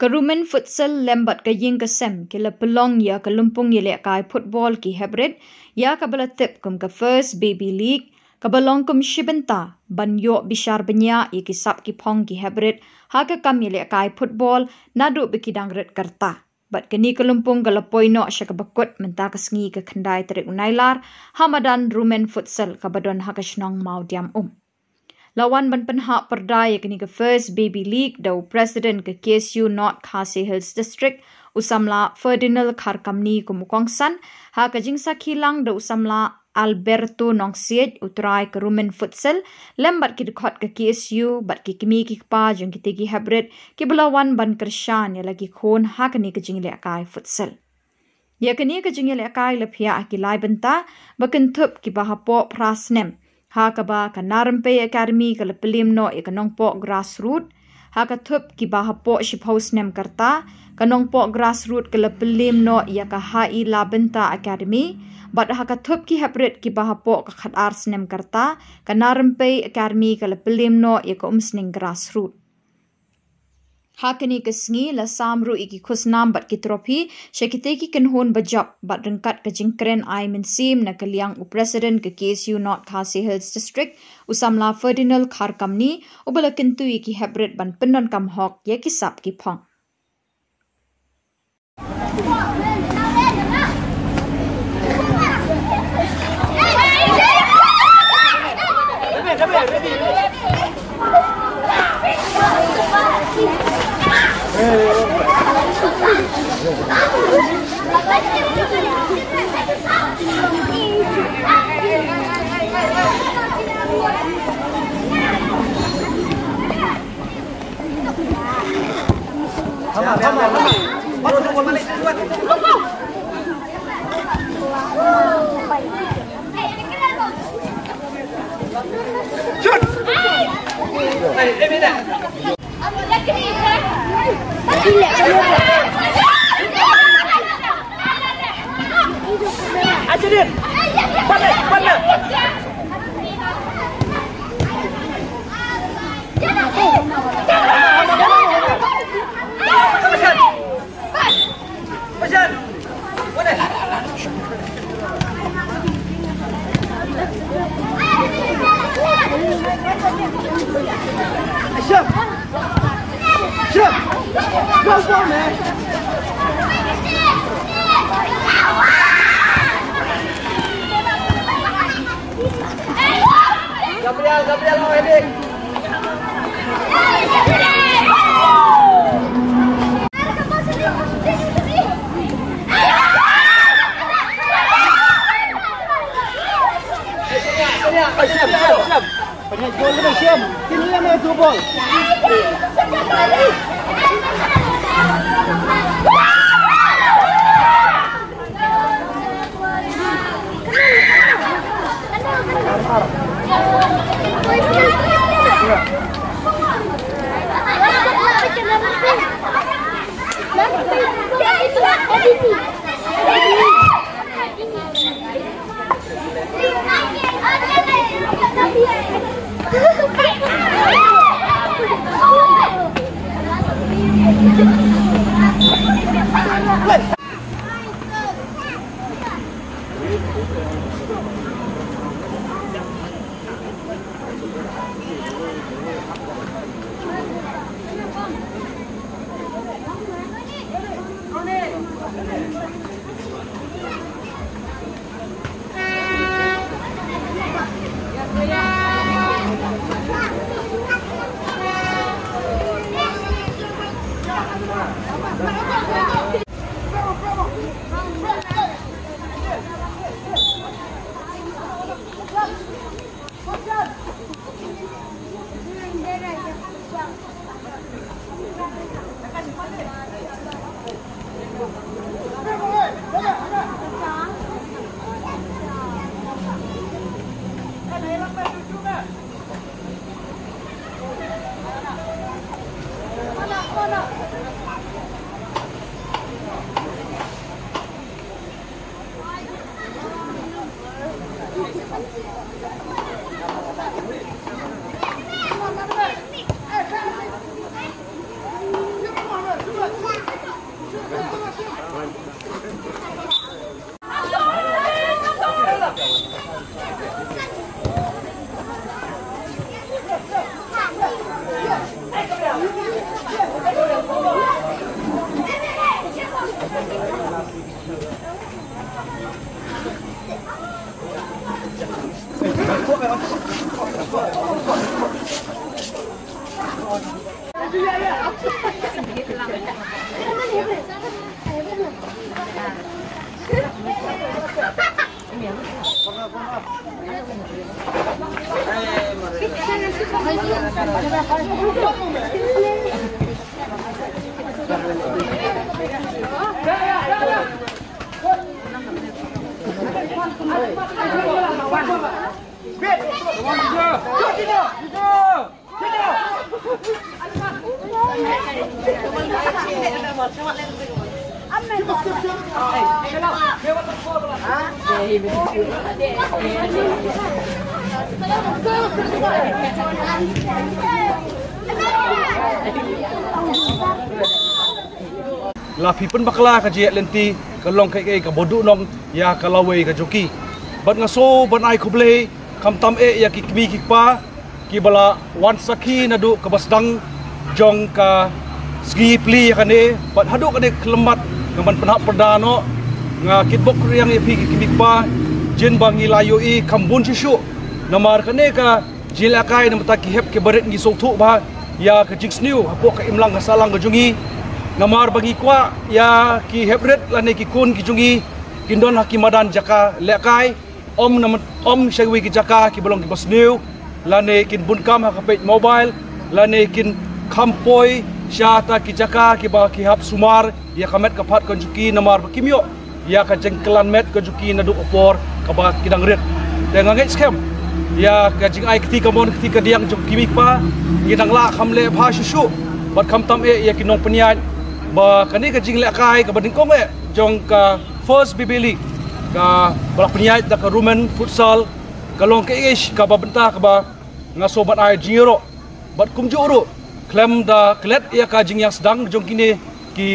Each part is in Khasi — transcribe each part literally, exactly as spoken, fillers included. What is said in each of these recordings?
Ka Rumen Futsal lem bad ka Ïing ka Sem ki la pynlong ïa ka lympung ïalehkai football ki heprit, ïa kaba la tip kum ka First Baby League, kaba long kum shi bynta ban ïoh bishar bniah ïa ki sap ki phong ki heprit ha ka kam ïalehkai football naduh ba ki dang rit ka rta. Bad kane ka lympung ka la poi noh sha kaba kut mynta ka sngi ka khyndai tarik u Nailar, ha madan Rumen Futsal kaba don ha ka shnong Mawdiamum. La wan ban pynhap pyrda ïa kane ka First Baby League da u President ka K S U North Khasi Hills District, u samla Ferdinand Kharkamni kum u kongsan, ha ka jingsakhi lang da u samla Alberto Nongsiej, u trai ka Rumen Futsal, lem bad ki dkhot ka K S U, bad ki kmie ki kpa jong kitei ki heprit, kiba la wan ban kyrshan ïa la ki khun ha kane ka jingïalehkai futsal. Ïa kane ka jingïalehkai la phiah ha ki lai bynta, ba kynthup kiba hapoh phra snem, ha kaba ka Nongrympei Academy ka la pynlem noh ïa ka Nongpoh Grassroot, ha ka thup kiba hapoh shiphew snem ka rta, ka Nongpoh Grassroot ka la pynlem noh ïa ka Hailabynta Academy, bad ha ka thup ki heprit kiba hapoh ka khatar snem ka rta, ka Nongrympei Academy ka la pynlem noh ïa ka Umsning Grassroot. Ha kane ka sngi la sam ruh ïa ki khusnam bad ki trophy sha kitei ki kynhun ba jop, bad ryngkat ka jingkren ai mynsiem na ka liang u President ka K S U North Khasi Hills District, u samla Ferdinand Kharkamni, uba la kyntu ïa ki heprit ban pyndonkam hok ïa ki sap ki phong. Gabriel, Gabriel, oh, heading. La phi pynbakla ka jingïaid lynti ka long kaei kaei kaba duhnong ïa ka lawei ka jong ki. Bad nga sngew ban ai khublei khamtam eh ïa ki kmie ki kpa kiba la wan sakhi naduh kaba sdang jong ka sngi plie ïa kane bad haduh kane khlem mat nga ban pynhap pyrda noh. Nga kitbok kyrïang ïa phi ki kmie ki kpa, jin ba ngi la ïohi kham bun shuh shuh namar kane ka jingïalehkai namar ta ki hep ki barit ngi sngewthuh bha ïa ka jingsniew hapoh ka imlang ka sahlang ka jong ngi. Namar ba ngi kwah ïa ki hep rit lane ki khun ki jong ngi kin don ha ki madan jaka lehkai, ym na, ym sha kiwei ki jaka kiba long kiba sniew, lane kin bun kam ha ka peit mobile, lane kin kham poi sha ta ki jaka kiba ki hap sumar ïa ka met ka phad ka jong ki namar ba kim ïoh ïa ka jingkylliang met ka jong ki naduh ka por kaba ki dang rit. Te nga ngeit skhem ïa ka jingai kti kamon kti kadiang jong ki kmie ki kpa, ngi dang lah kham leh bha shuh shuh bad khamtam eh ïa ki nongpynïaid ba kane ka jinglehkai kaba nyngkong eh jong ka First B B League kaba la pynïaid da ka Rumen Futsal ka long kaei kaba bynta kaba nga sngew ban ai jingïaroh bad kumjuh ruh khlem da klet ïa ka jingïasdang jong kine ki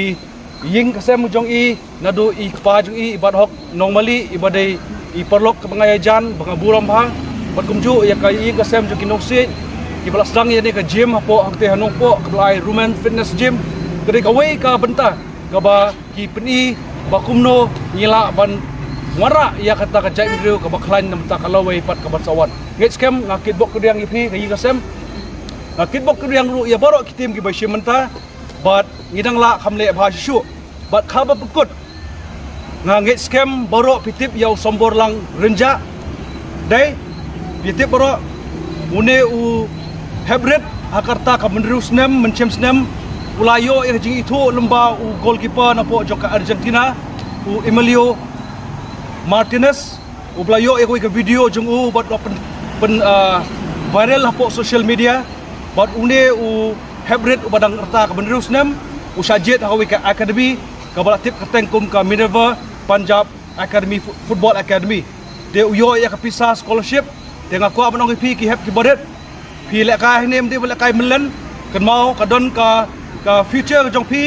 ïing ka sem jong i, naduh i kpa jong i, i Bah Hok Nongmali, iba dei i paralok kaba nga ïajan ba nga burom bha, bad kumjuh ïa ka ïing ka sem jong ki nongsiej kiba la sdang ïa kane ka gym hapoh hangtei ha Nongpoh kaba la ai Rumen Fitness Gym. Ka dei kawei ka bynta kaba ki pyni ba kumno ngi lah ban wanrah ïa kata ka jaitbynriew kaba khlaiñ na bynta ka lawei pat kaba sa wan. Ngeit skhem, nga kitbok kyrïang ïa phi ka ïing ka sem. Nga kitbok kyrïang ruh ïa baroh ki team kiba shim mynta bad ngi dang lah kham leh bha shuh shuh. Bad kaba pynkut, nga ngeit skhem baroh phi tip ïa u Samborlang Rynjah. Dei, phi tip baroh, une u hep rit ha ka rta kaba hynriew snem mynshem snem, u la ïoh ïa ka jingithuh lyngba u goalkeeper napoh jong ka Argentina, u Emilio Martinez, uba la ïoh ïa kawei ka video jong u bad la pyn, pyn, ah, viral hapoh social media. Bad une u hep rit uba dang rta kaba hynriew snem u shah jied ha kawei ka academy kaba la tip kyrteng kum ka Minerva Punjab Academy Fo-, Football Academy. Te u ïoh ïa ka pisa scholarship. Te nga kwah ban ong ïa phi ki hep kiba rit, phi lehkai hangne, ym dei ba lehkai mlien. Kynmaw ka don ka, ka future ka jong phi,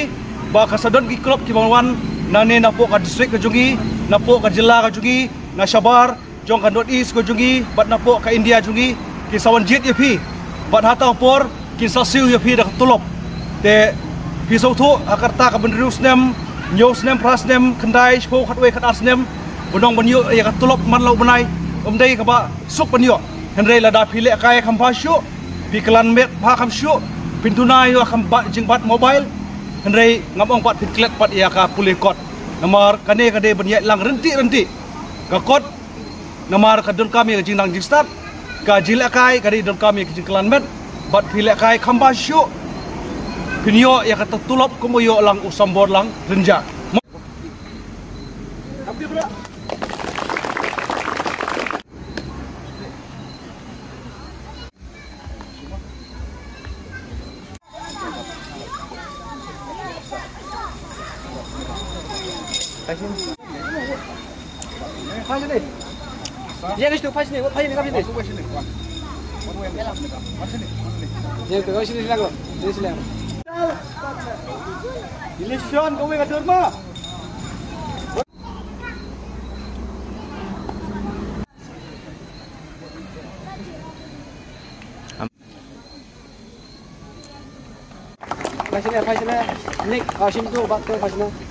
ba ka sa don ki club kiba wan nangne napoh ka district ka jong ngi, napoh ka jylla ka jong ngi, na shabar jong ka North East ka jong ngi bad napoh ka India jong ngi, ki sa wan jied ïa phi. Bad ha ta ka por kin sa siew ïa phi da ka tulop. Te phi sngewthuh, ha ka rta kaba hynriew snem, hynñiew snem, phra snem, khyndai, shiphew, khatwei, khatar snem, ban ong ban ïoh ïa ka tulop man la u bnai, ym dei kaba suk ban ïoh. Hynrei lada phi lehkai kham bha shuh, phi kylliang met bha kham shuh, phin duna ïa ka ba, jingbat mobile, hynrei ngam ong pat phin klet pat ïa ka pule kot. Namar kane ka dei ban ïaid lang rynti rynti. Ka kot, namar ka donkam ïa ka jingnang jingstad, ka jinglehkai ka dei donkam ïa ka jingkylliang met. Bad phi lehkai kham bha shuh, phin ïoh ïa kata ka tulop kumba ïoh lang u Samborlang Rynjah. Election kawei ka derma. Phai shane, phai shane. Nick, ah, shim tu, bak tu, phai shane.